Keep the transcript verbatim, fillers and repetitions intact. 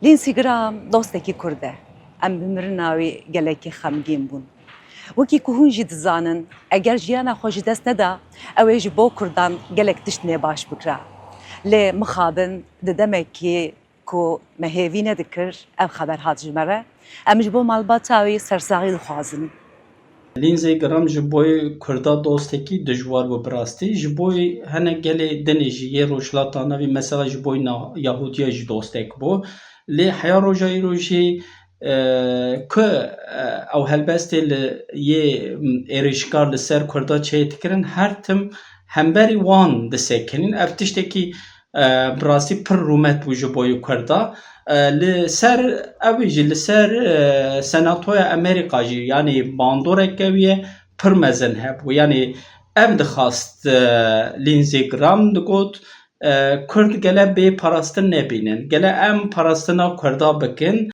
Lindsey Graham dostekî Kurd e. Em bi mirina wî gelekî xemgîn bûn. Wekî ku hûn jî dizanin, eger jiyana xwe ji dest neda, ew ê ji bo Kurdan gelek tişt nêbaş bikira. Lê mixabin di demekî ku me hêvî nedikir, ev xeber hat ji me re. Em ji bo malbata wî sersaxî dixwazin. Lindsey Graham ji boy Kurda dostekî dijwar bû bi rastî. Ji boy hinek gelê dinê jî yê Rojhilata Navî, mesela ji boy na-, Yahudiya jî dostek bû. Lê heya roja îro jî, e, ku, e, ew helbestê li yê, m, êrişkar li ser Kurda çêdikirin, her tim hemberî wan disekinin. Ev tiştekî, e, bi rastî pir rûmet bû ji boyî Kurda. E, li ser, ew jî li ser, e, Senatoya Amerîka jî, yanî bandoreke wî ye, pir mezin hebû. Yanî em dixwast, e, Lindsey Graham digot, e, Kurd gele bê parastin nebînin. Gele em parastina Kurda bikin.